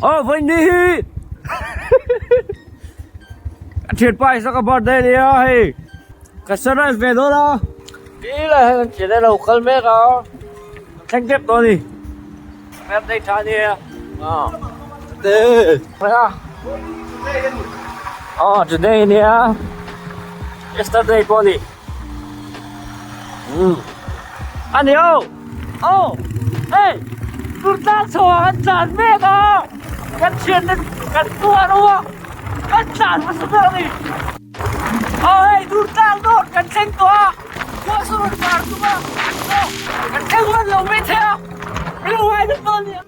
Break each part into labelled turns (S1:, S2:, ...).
S1: Aw vawiin hi ka thianpa Isaka birthday a nia hei ka sunrise ve dawn a tih lai hian kan thian a lo kal mek a kan thleng tep tawh a ni birthday tha a nia aw today a nia yesterday pawh a ni. A ni aw aw hei tur tlang chho ah kan tlan mek a kan thian te kan tuar ho a kan tlan hmasa ber a ni aw hei tur tlang dawn kan thleng tawh a khua saw rawn var tum a aw kan thleng hman lo mai thei a min lo ngai vek dawn a nia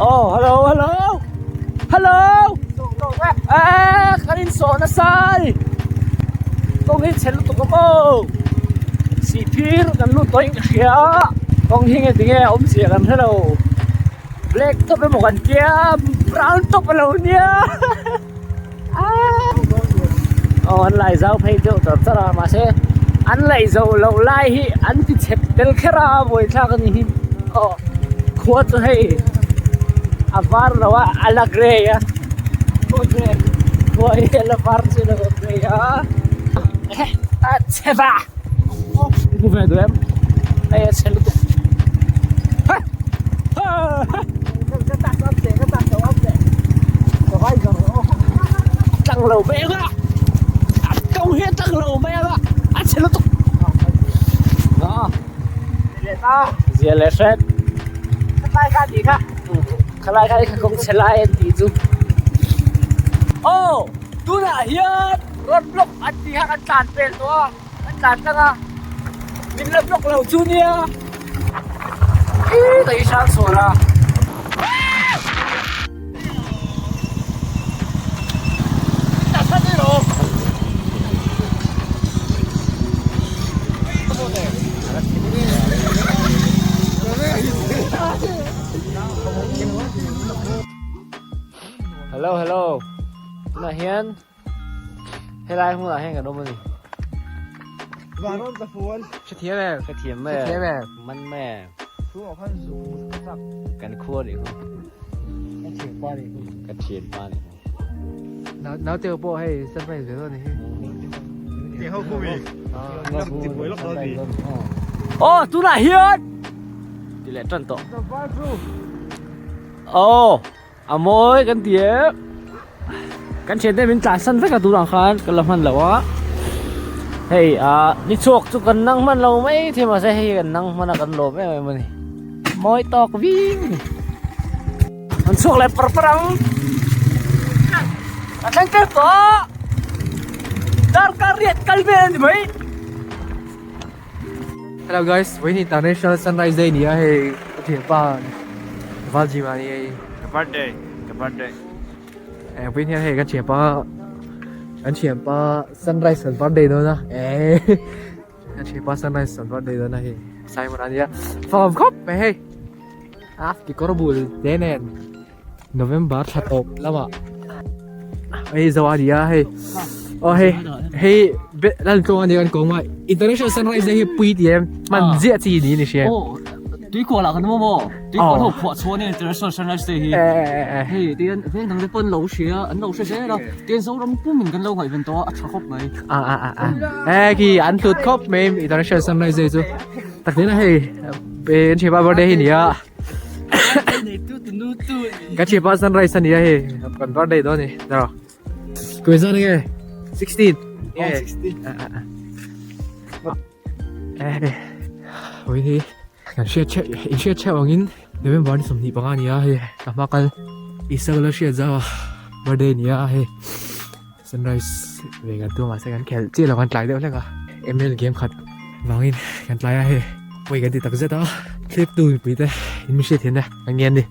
S1: aw hello hello hello kan insawh nasa a ni kawng hi chhe lutuk awm aw sihphir kan lut tawhin ka hria a kawng hi nge tinge a awmzia kan hre lo black top emaw kan tia brown top a lo nia aw an lai zau phei deuh char char a mahse an laih zo loh lai hi an ti chep tel kher a buaithlak a ni hi aw khua chu hei a var lo a a la grey a khua hi a la var chu a la grey a a chhe va hmu ve duh em hei a chhe lutuk ha ha. Tlang lo mai ang a a ko hi a tlang lo mai ang a a chhe lutuk zia leh hret khalai kha tih kha khalai kha i kawng chhe lai an tih chu aw tunah hian road block an tih kha kan tlan pel tawh a kan tlan tlang a min la block lo chu nia. Hello hello tunah hian Helai hmunah hian kan awm a ni.
S2: Vanrawn ka fual.
S1: Hrethiam em? Hrethiam mai.
S2: Hrethiam em?
S1: Man mai em?
S2: Chhungah khan zuk ka chak.
S1: Kan khua nih hu.
S2: Ka thianpa nih hu.
S1: Ka thianpa nih hu.
S2: Naute pawh hei sunrise ve dawn nih hi. Ti ho khu mi. Lam ti buai lawk dawn mi.
S1: Aw tunah hian ti leh tan tawh. Aw A mawi kan ti e. Kan thiante min tlansan vek a tunah khan ka la hman lo a. Hei ah ni chhuak chu kan nang hman lo mai thei mahse hei kan nang hman a kan lawm em em a ni. Mawi tawk viau a ni. An chhuak leh par par ang. A thleng tep tawh a. Darkar riat kal vel a ni mai.
S2: Hello guys, vawiin International Sunrise Day ni a hei ka thianpa Valjima ni hei.
S1: Ka birthday, ka birthday.
S2: Eh vawiin hian hei kan thianpa kan thianpa Sunrise kan birthday dawn a. Eh kan thianpa Sunrise kan birthday dawn a hei Simon a nia. Fawm khawp mai hei. A kekawr bul te nen November thla tawp lamah hei zo a ni a hei aw hei hei lan tluang a ni kan kawng a international sunrise day hi pui ti em hman ziah chi niin i hria
S1: tui kual ah kan awm a maw tui kual ho phuah chhuah ania international sunrise day hi hei tihian veng dang te pawh an lo hria an lo hre zel a tihian zoram pum in kan lo ngaihven tawh a a tha khawp mai
S2: a a a a e khi an hlut khawp mai international sunrise day chu taknena hei an thianpa birthday hi ni a. Ka thipa sunrise a nia hei kan birthday dawn ni tiraw kum zan nge 16
S1: oh 16
S2: eh oi hi kan hriat che in hriat che angin November ni 25 nia hei ka hma kal Isa la hriat zau a birthday nia hei sunrise ve kan tum mahse kan khelh chiah lo kan tlai deuh hlek a ml game khat vangin kan tlai a hei pawi kan ti tak zet a thlip tu mipui te in mi hriat hian e an ngen ni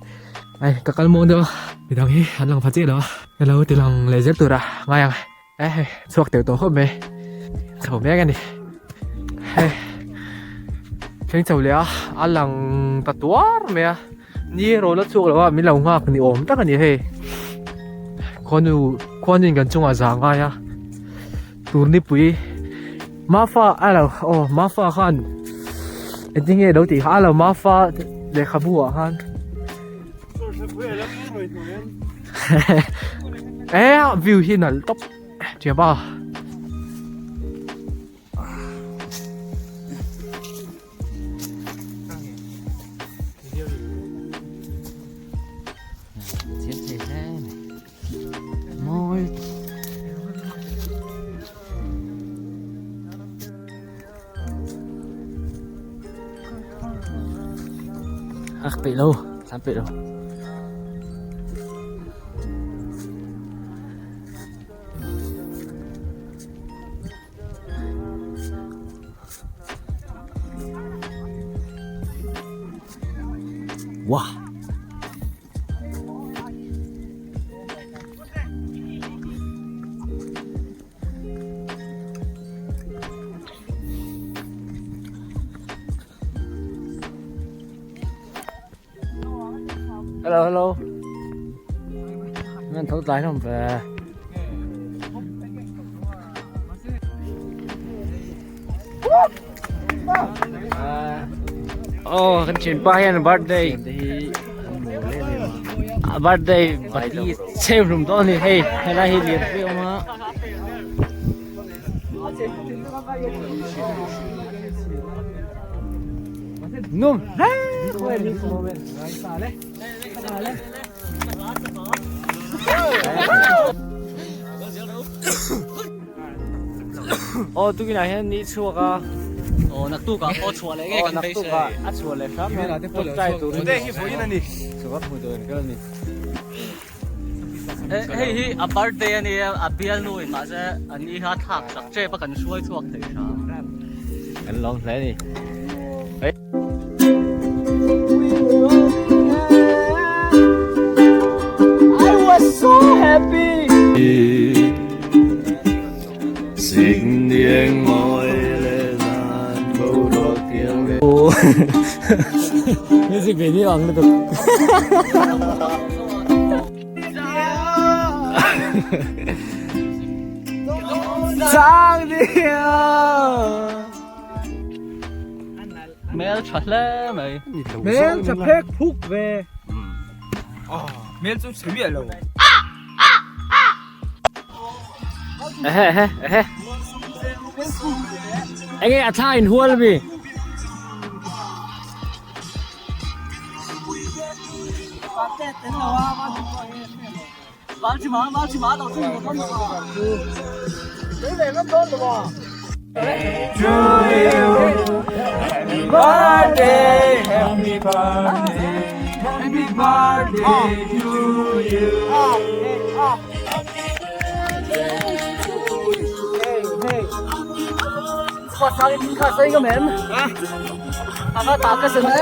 S2: ai ka kal muang deuh a midang hi an lang pha chiah lo a ka lo ti lang leh zel tur a ngai ang e hei chhuak teuh tawh khawp mai chho mek a ni hei thleng chho leh a a lang ta tuar mai a ni erawh la chhuak lo a min lo nghak ni awm tak a ni hei khuanu khuanin kan chungah zah ngai a tur nipui mafa a lo aw mafa khan engtin nge lo tih kha a lo mafa lehkhabu ah khan. E view hi nalh tawp thiam a. Hak peih lo, thlan peih lo. Wah. Hello hello. Nan tho tlai hlawm ve. Oh, kan thian pa hian birthday a birthday party cheu hlum dawn a ni hei helai hi lian pui a awm a. Num hle Aw tukinah hian ni chhuak a.
S1: Aw naktuk ah pawh chhuah leh ngei kan beisei.
S2: Aw naktuk ah a chhuah leh hram hian tawngtai turin.
S3: Today hi vawiin a ni.
S2: Chhuak hmu turin kal a ni.
S1: Hei hi a birthday a nia a bialnu in mahse a ni kha thlak sak tep a kan hruai chhuak thei hram.
S2: Kan lawm hle a ni.
S1: I was so happy.
S2: Music video ang lutuk. Chang dia.
S1: Mel tha hle mai.
S2: Mel tha phek phuk ve.
S3: Mel chu chhe miah lo.
S2: Ehe ehe ehe. Enge a thla in hual mi. Birthday, happy birthday, happy birthday to you.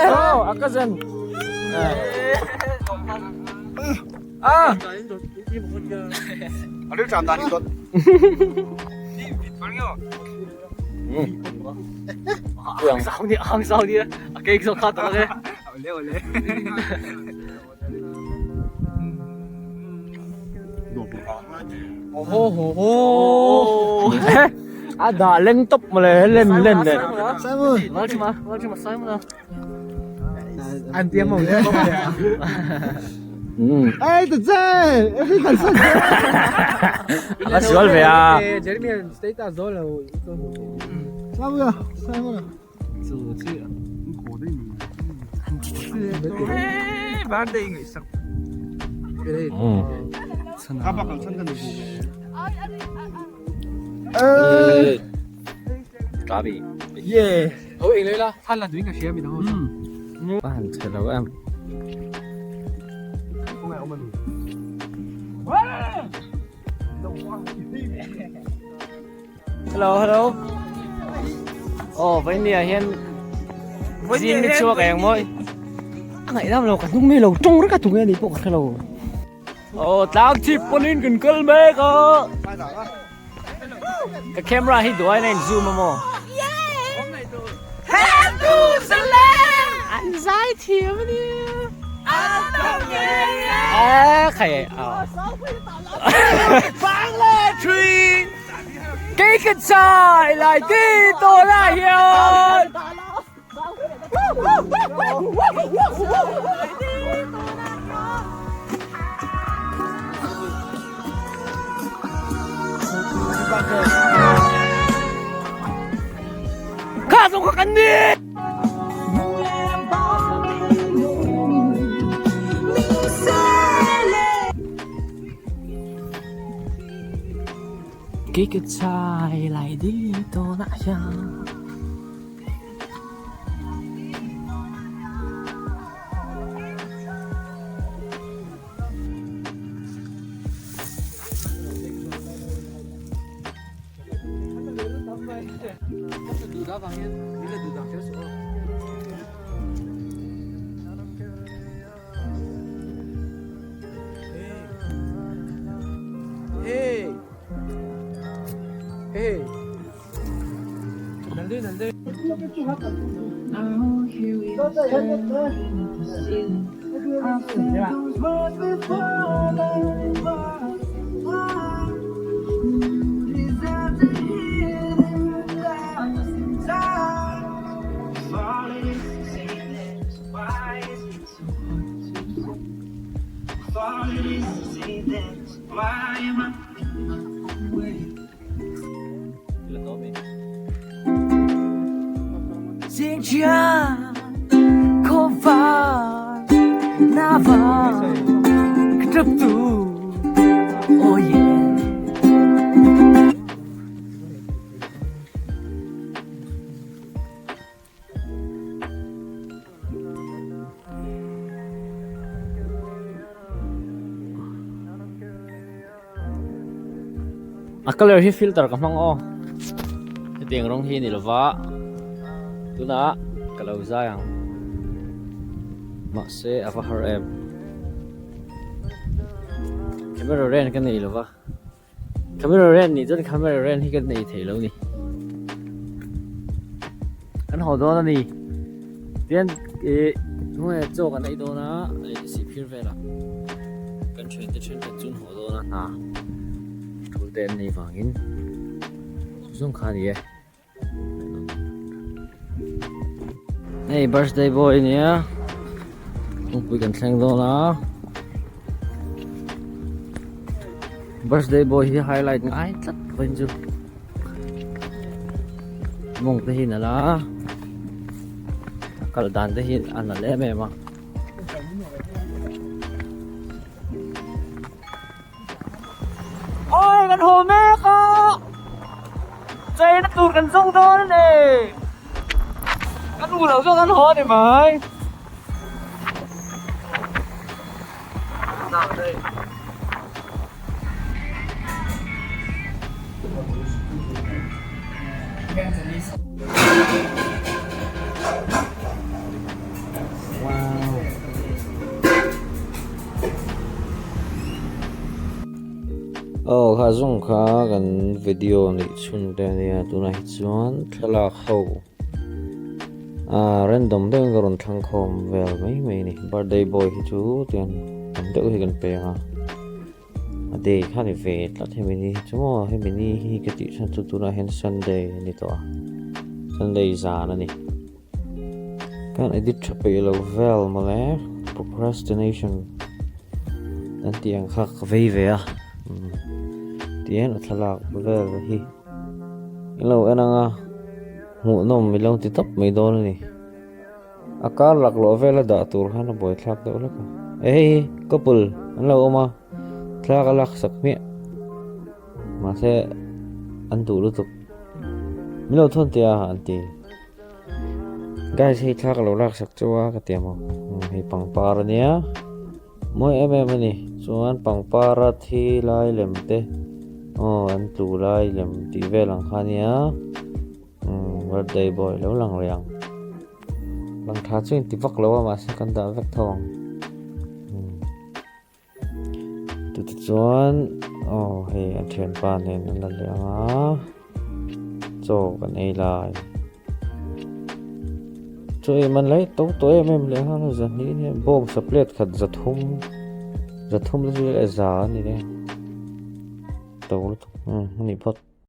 S2: Oh, a cousin. Ah.
S3: A ril tram dan hi dawt.
S1: Ang sau ni a cake zo kha tawh le.
S3: Ole ole.
S2: Ho ho ho. A dah leng tawp mawle lem lem le.
S1: Simon. Simon Simon.
S3: An tiam mawng le.
S4: Ê, từ chê, em đi cần sân
S2: A sual ve a.
S3: Jeremy status dawn lo.
S4: Sao bây giờ? Sao bây giờ?
S3: Birthday ngaih sak. A bak ang chan kan bu.
S4: Ê,
S2: Gabi.
S3: Yeah.
S2: Ho eng lei la, than lan tuin ka hria mi dang ho. A han che lo em. Hello hello. Oh, vai nia hian zing ni chhuak eng mawi. A ngaihnam lo ka hnung mi lo tawng rek a tunge ni pawh ka hre lo. Aw tlang chip pawhin kan kal mek a ka camera hi duai na in zoom a maw an zai thiam a nia a khai a kei kan sai lai ti tawh lah hian.
S1: Kei ka chai lai di tawnah hian. A colour hi filter ka hmang aw hetiang rawng hi a ni lova tunah ka lo zai ang mahse a va har em camera ren ka nei lova camera ren nih chuan camera ren hi ka nei thei lo ni kan haw dawn a ni tian ih tunge chaw kan ei dawn a sihphir velah kan thiante thenkhat chu an haw dawn a hna tul te an nei vangin chu zawng kha a ni e. Hei birthday boy ania kawngpui kan thleng dawn a birthday boy hi highlight ngai tlat vawiin chu mawng te hi nalh a a kal dan te hi a nalh em em a. Oi kan haw mek a cheina tur kan zawng dawn a ni kan u lo zawk an haw a ni mai.
S5: Aw kha zawng kha kan video neih chhun te ania tunah hi chuan thlalak ho ah random deuhin ka rawn thlang khawm vel mai mai a ni birthday boy hi chu tiang tam deuh hi kan peng a a day kha ni ve tlat hemi ni hi chu maw hemi ni hi ka tih chhan chu tunah hian sunday a ni tawh a sunday zan a ni. Kan edit tha peih lo vel mawle procrastination kan tih ang kha ka vei ve a tihian a thlalak vel hi ilo en ang a hmuhnawm ilo ti tawp mai dawn a ni a kar laklawh vel a dah tur khan a buaithlak deuh hlek a e hei hi couple an lo awm a thlalak a laksak hmiah. Mahse an duh lutuk min lo thawn teh a an ti guys hei thla ka lo laksak chu a ka ti ang aw hei pangpar ania mawi em em a ni chuan pangpar a thi lai lem te aw an tlu lai lem tih vel ang kha ania birthday boy lo lang rih ang. Lang tha chu inti vak lo a mahse kan dah vek tho ang. Tutichuan aw hei a thianpa nen an la leng a chaw kan ei lai chaw ei man lai to tawh em em leh nghal a zahnih nia bawngsa plate khat zathum zathum te chu leh za a ni le to lutuk a ni phawt.